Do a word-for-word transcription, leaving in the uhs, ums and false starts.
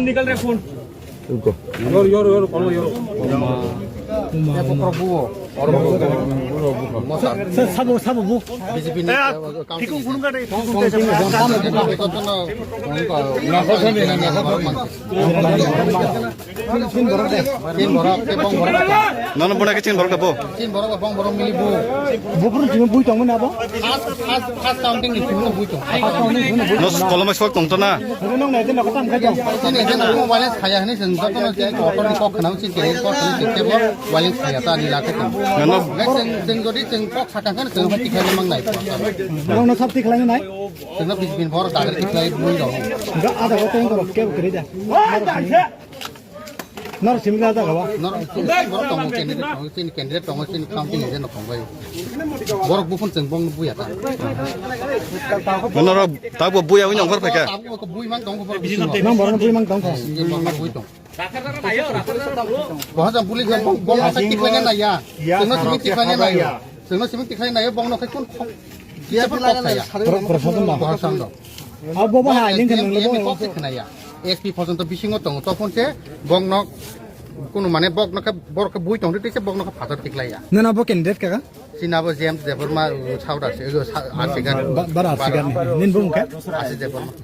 Yor, yor, yor, kono yor. Sabo, sabo bu. B J P ni Nono buna ke chin borok da bo. Chin borok bong borok mili bu. Bopru jima bui tong na bo? First, first, first counting ni simi bui tong. Nos kolomai sok tong to na. Nong na jena kotam khai jong. Sini jena mo wale khaya hani sen joto no je kotor ni kok khana uchi ke kok khana uchi ke bo wale khaya ta ni la ke. Nono. Next sen sen jodi sen kok sakang kan sen hati khai mang nai. Nong na sab ti khlai nai. Sen bis bin bor da khlai bui dong. Ga ada ko teng ko ke kri da. Nor simi da ga ba. Nor simi borok tongo candidate tongo, sini candidate tongo, sini county ni jeno tongo. Borok buphun cheng bong buya ta. Noro tabo buya wini ongkhor phaikha. Tabo ko bui mang tongo borok bisingo. Nang borok bui mang tong. Sini borok bui tong. Boha jang buli jang bong bong sa tiklai na ya. Sino simi tiklai na ya. Sino simi tiklai na ya bong no khai kun. Dia pun kok saya. Pro-, prosason ba. Boha sang do. Abo ba hai ning kan nang lebo. Kok tiklai na ya. S P porjonto bisingo tongo, tokon se bokno kunu mane bokno khe borok khe bui tongri tei se bokno khe phatar tiklaiya. Nana bo candidate kaka? Sinabo James Debbarma, uh, South Asi-, uh, Sa-, Asigan. Ba-, bara Asigan ni. Nin bo mungkha? Asi Debbarma.